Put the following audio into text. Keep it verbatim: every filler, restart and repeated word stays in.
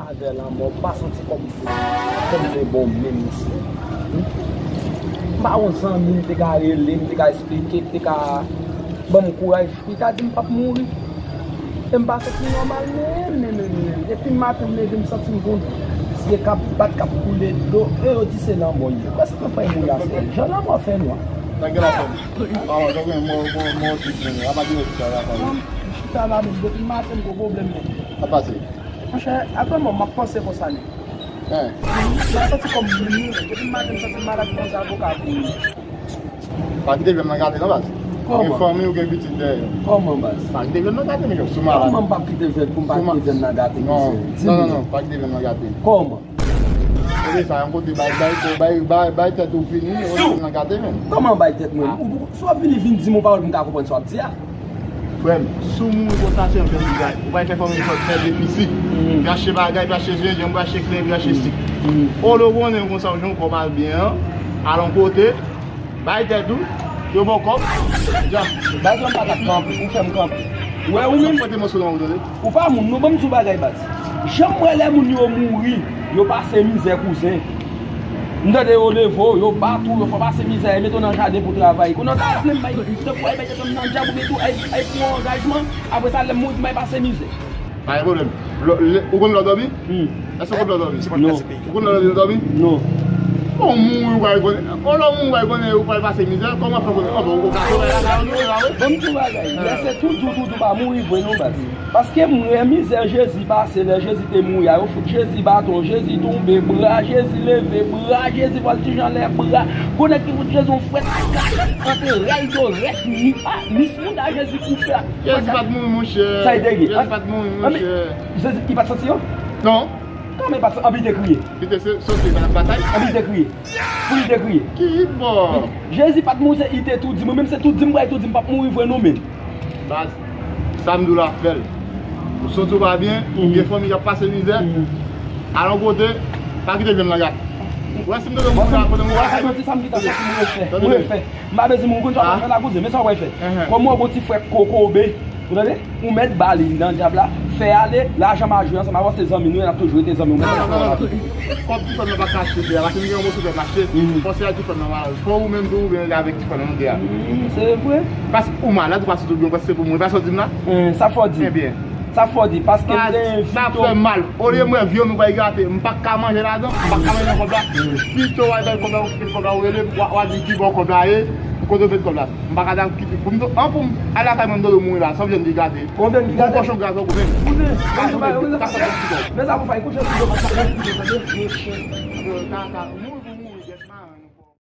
Avè lanmò, m pa santi kòm, kòm m te bon menm, mesye. M pa yon zanmi m te ka rele, m te ka eksplike, m te ka ban m kouraj. Li ta di m p ap mouri. E m pa santi m nòmal menm, menm, menm, menm. Depi maten m leve, m santi m gon zye k ap bat, k ap koule dlo. E yo di se lanmò l ye. Kwè se nan fèy moun la, se jan lanmò fè nwa. Sa gen la fè m. Awa, sa gen mò, mò, mò, ti jen. Apa gen sa la fè m. M chita la menm, depi maten m gon pwoblèm menm. Sa pase. Monchè, apre mò, m ap panse konsa menm. Hein. M ap santi kòm m mouri. Depi maten m santi m malad konsa, avoka pou li. Pa kite vye m nan gate non, baz. Kòman? Ou gen fanmi, ou gen pitit dèyè. Kòman, baz? Pa kite vye m nan gate, men sou malad. Kòman m p ap kite vye pou m pa kite vye m nan gate, mesye? Non, non, non, pa kite vye m nan gate. Kòman? Ou vle sa, yon kote bay, bay, bay, bay, bay tèt ou fini, ou vle m nan gate, men. Kòman bay tèt mwen? Ou, ou, si w ap vini, vin di m yon pawòl pou m ka konprann sa w ap di a. Frè m, si w mouri konsa, se yon fè bagay. Ou pa fè fanmi w fè defisi. Pi achte bagay, pi achte jenjanm, pi achte kleren, pi achte sik. Olye w konnen konsa, w jan w kòm al byen an, al yon kote, bay tèt ou, yo ba w kòb, dja. Baz, mwen pa t ap kanpe, ou fè m kanpe. Ou wè ou menm? Pote mòso nan ou tande. Ou pa moun, non, ban m di w bagay, baz. Jan m wè lè moun yo mouri, yo pase mizè, kouzen. M tande yo leve w, yo bat ou, yo fè w pase mizè, yo mete w nan jaden pou w travay. Kounye a w ta vle m bay, m te pral bay tèt mwen nan dyab oubyen tou, ay, ay pran yon angajman, apre sa, lè m mouri, m ay pase mizè. Pa gen pwoblèm. Lò, lè, ou konn lè w dòmi? Èske ou konn lè w dòmi? Non. Ou konn lè w dòmi? Non. Bon, mouri, ou pral konnen. Bon, lè w mouri, ou pral konnen, ou pral pase mizè. Kòman fè konnen? Anfen, ou ka fè bagay la, la, la, la, wi. Bon, m di w bagay. Lè se tou, tou, tou, tou pa mouri vre, non, baz. Paske m wè mizè Jezi pase, lè Jezi te mouri a, yo fout Jezi baton, Jezi tonbe, bra Jezi leve, bra Jezi vòltije anlè, bra, gon nèg ki fout Jezi yon fwèt, anterè l do rès, mi, a, mis mouda Jezi koupe a. Jezi pa t mouri, monchè. Sa li te gen? Jezi pa t mouri, monchè. Jezi, li pa t santi yo? Non. Kòman li pa t santi? Anpi li te kriye. Li te se, soti nan batay. Anpi li te kriye. Pou li te kriye. Ki bò? Jezi pa t mouri, se li te tou di. Mwen menm se tou di m, bray tou di m p ap mouri vre non, men. Baz, sa m di w la, fè l. Ou santi w pa byen, ou gen fanmi k ap pase mizè. Al yon kote, pa kite vye m nan gate. Ou wè si m te mouri la, kote m wè. Mwen refè. Mwen refè. M pa bezwen moun konn sa w pral fè la, kouzen, men sa w pral fè. Kòm w gon ti frè kokobe, ou tande? Ou mèt ba li nan dyab la, fè ale, lajan m a jwe ansanm avè w, se zanmi nou ye, n ap toujou rete zanmi, ou mèt fè sa w la. Kòb ti frè m nan pa ka achte tè a, paske m gen yon moso tè m achte, fò se a ti frè m nan, fò ou menm tou, oubyen avèk ti frè m nan tè a. Se vre. Paske ou malad, ou pa sot oubyen ou prèske pou mouri, pa sa w di m la? Sa fò di. Ebyen. Sa fò di, paske m te envite w. Sa fè m mal. Olye m wè vyann ou bay gate, m pa ka manje ladan, m pa ka manje nan kòb la. Pito w al bay kòb la, ou kite kòb la, ou rele m, w a, w a di ki bò kòb la ye, kote w met kòb la. M pa ka ta kite. Pou m, an pou m al lakay mwen, m tande w mouri la, san vyann ki gate. Yon vyann ki gate? Gon kòchon gras ou konnen. Kouzen, ban m di w bagay, kouzen, sa fè ti kòb. Men sa pou fè, kouzen sou do m, sa fè ti kòb, tande? Kaka, mouri pou mouri, gèt marenn.